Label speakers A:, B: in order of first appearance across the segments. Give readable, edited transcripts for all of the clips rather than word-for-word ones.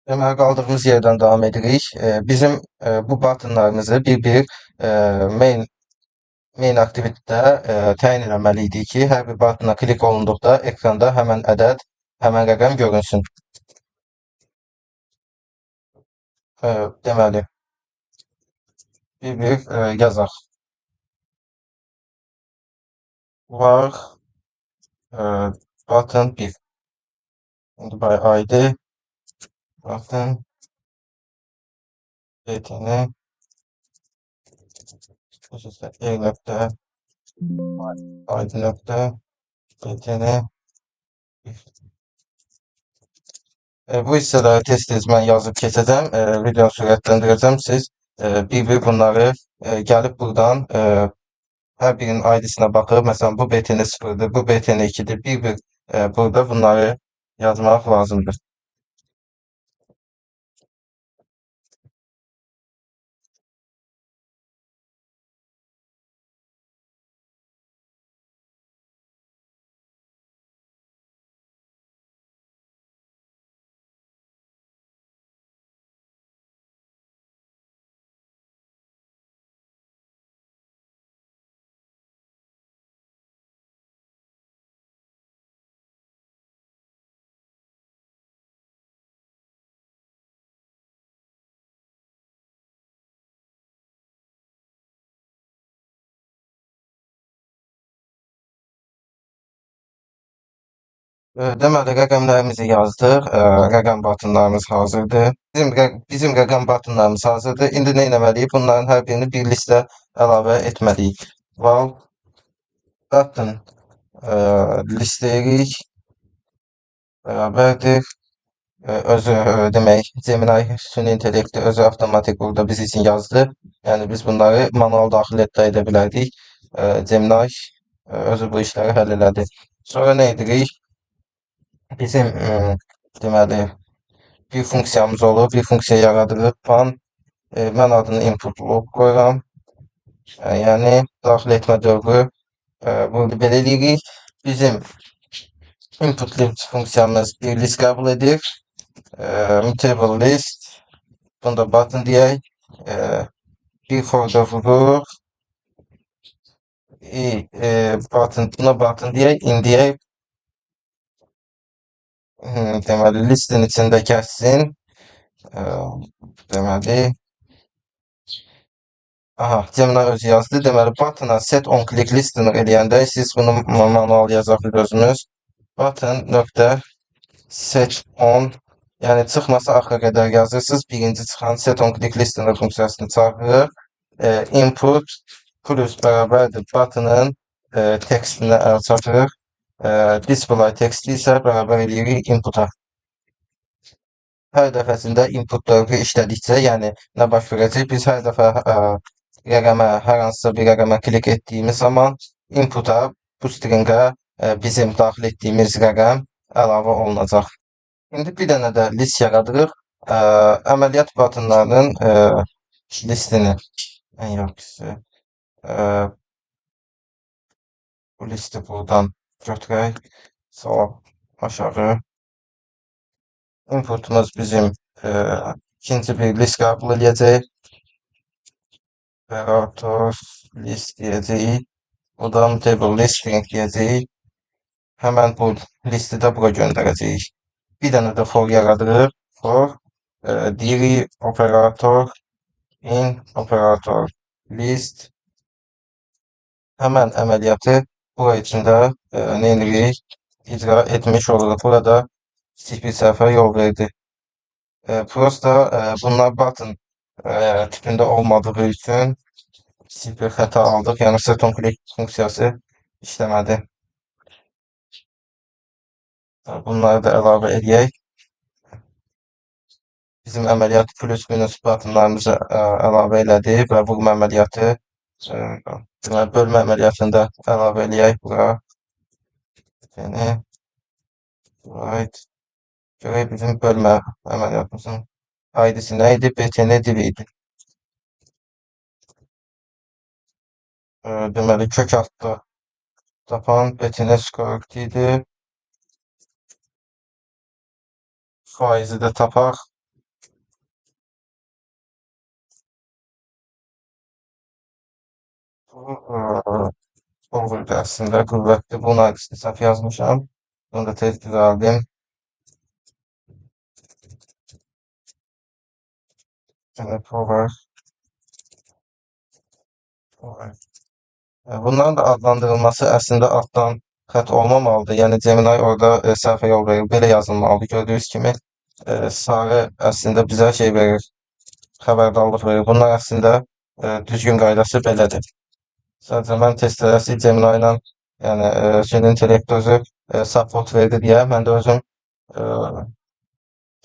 A: Deməli, qaldığımız yerdən davam edirik. Bizim bu buttonlarımızı bir-bir main activity-də təyin eləməli idik ki, hər bir buttona klik olunduqda ekranda həmən ədəd, həmən rəqəm görünsün. Deməli, bir-bir yazaq. Var button 1. İndi by ID button btn üst e nokta id nokta btn. Bu hissələri tez-tez mən yazıb keçəcəm. Videonu sürətləndirəcəm. Siz bir-bir bunları gəlib buradan hər birinin ID-sinə baxıb, məsələn, bu btn 0-dır, bu btn 2-dir, bir-bir burada bunları yazmaq lazımdır. Deməli, rəqəmlərimizi yazdıq. Rəqəm buttonlarımız hazırdır. Bizim rəqəm buttonlarımız hazırdır. İndi nə etməliyik? Bunların hər birini bir listə əlavə etməliyik. Val button listəyirik. Bərabərdir. Özü demək, Gemini süni intellekti özü avtomatik burada biz üçün yazdı. Yəni biz bunları manual daxil edə bilərdik. Gemini özü bu işləri həll elədi. Sonra nə edirik? Bizim deməli bir funksiyamız olur, bir funksiya yaradırıq. Pan, mən adını input log qoyuram. Yəni daxil etmə dövrü burada belə eləyirik. Bizim input list funksiyamız bir list qəbul edir. Mutable list. Bunu da button deyək. Bir for da vururuq. Button, buna button deyək. In deyək. Deməli, listin içində kəssin. Deməli, aha, Gemini özü yazdı. Deməli, buttona set on click listener eləyəndə siz bunu manual yaza özünüz. Button nöqtə set on, yəni çıxmasa axıra qədər yazırsınız. Birinci çıxan set on click listener funksiyasını çağırır. Input plus bərabərdir buttonın tekstinə əl çatırıq. Display teksti isə bərabər eləyirik inputa. Hər dəfəsində input dövrü işlədikcə, yəni nə baş verəcək? Biz hər dəfə rəqəmə, hər hansısa bir rəqəmə klik etdiyimiz zaman inputa, bu stringə bizim daxil etdiyimiz rəqəm əlavə olunacaq. İndi bir dənə də list yaradırıq. Əməliyyat buttonlarının listini, ən yaxşısı bu listi buradan götürək, salaq aşağı. Inputumuz bizim ikinci bir list qəbul eləyəcək. Operators list deyəcəyik. O da mutable list string deyəcəyik. Həmən bu listi də bura göndərəcəyik. Bir dənə də for yaradırıq. For deyirik operator in operator list. Həmən əməliyyatı bura içində nə edirik? İcra etmiş oluruq. Burada kiçik bir səhvə yol verdi. Prosta bunlar button tipində olmadığı üçün kiçik bir xəta aldıq. Yəni set on click funksiyası işləmədi. Bunları da əlavə eləyək. Bizim əməliyyat plus minus buttonlarımızı əlavə elədi və vurma əməliyyatı, deməli, bölmə əməliyyatını da əlavə eləyək bura. Yəni, right. Görək bizim bölmə əməliyyatımızın ID-si nə idi? BTN div idi. Deməli, kök altda tapan BTN square idi. Faizi də tapaq. Bu power'dır əslində, qüvvətdir. Bunun ayrısını səhv yazmışam. Bunu da tez düzəldim. Yəni power. Power. Bunların da adlandırılması əslində altdan xətt olmamalıdır. Yəni Gemini orada səhvə yol verir. Belə yazılmalıdır. Gördüyünüz kimi sarı əslində bizə şey verir, xəbərdarlıq verir. Bunlar əslində düzgün qaydası belədir. Sadəcə mən tez tələsik Gemini ilə, yəni süni intellekt özü support verdi deyə mən də özüm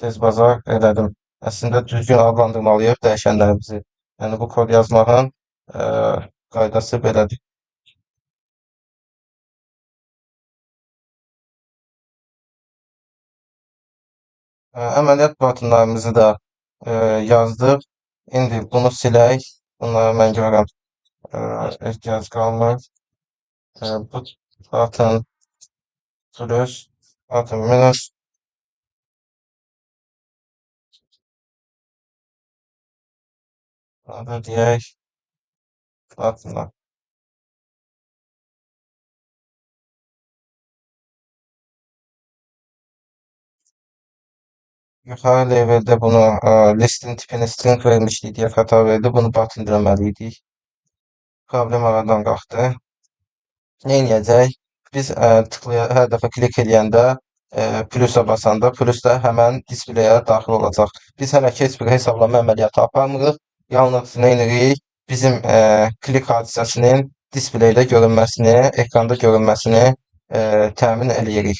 A: tez bazar elədim. Əslində düzgün adlandırmalıyıq dəyişənlərimizi. Yəni bu kod yazmağın qaydası belədir. Əməliyyat buttonlarımızı da yazdıq. İndi bunu silək. Bunları mən görürəm, ehtiyac qalmır. Bu button plus, button minus. Adı deyək buttonlar. Yuxarı leveldə bunu listin tipini string vermişdik deyə xəta verdi. Bunu button deməliydik. Problem aradan qalxdı. Nə eləyəcək? Biz tıklaya, hər dəfə klik eləyəndə, plusa basanda, plus da həmən displeyə daxil olacaq. Biz hələ ki heç bir hesablama əməliyyatı aparmırıq. Yalnız nə edirik? Bizim klik hadisəsinin displeydə görünməsini, ekranda görünməsini təmin eləyirik.